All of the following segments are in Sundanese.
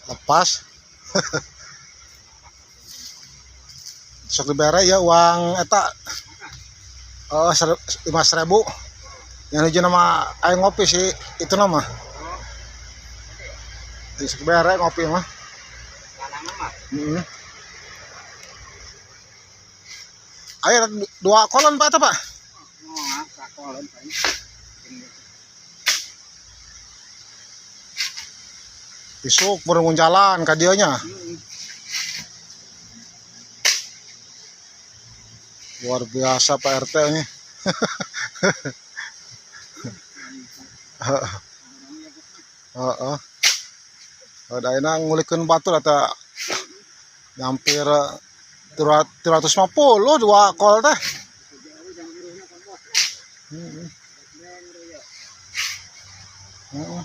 Lepas. Sok dibere ya uang eta. Oh, 5.000. Yang hiji nama aing ngopi sih itu nama. Sok dibere ngopi mah. Heeh. Ayo dua kolon Pak eta Pak. Oh, sakolon Pak. Isuk burung jalan ka dieu nya. Luar biasa Pak RT ini. Heeh. Da ayeuna ngulikeun batur eta hampir 350 dua kol teh. Heeh. Heeh.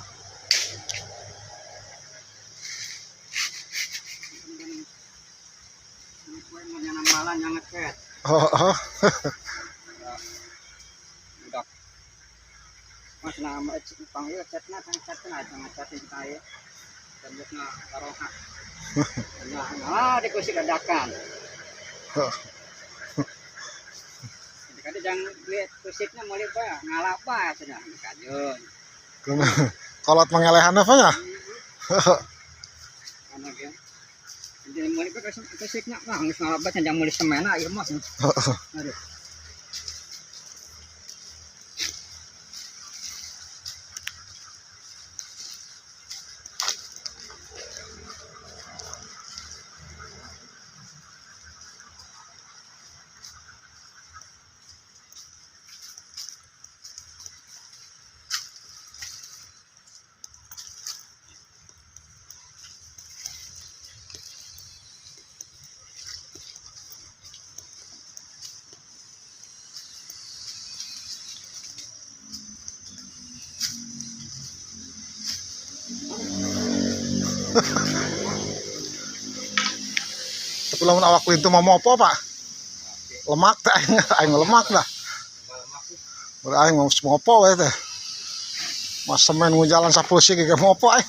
Heeh. Mas nama panggil chatna kang chatna jangan chat kita ya. Tembokna karoha. Nah, di kursi dadakan. Jadi jangan lihat kusiknya mulai apa ngalapa sudah kajun. Kolot mengelehan apa ya? Karena dia jadi mulai ke kusiknya mah geus ngalapa jangan mulai semena ieu mah. Aduh. Tapi lamun awak lintu mau apa Pak? Lemak teh aing aing lemak dah. Udah aing mau mopo we teh. Mas semen jalan 10 sih ge mopo aing.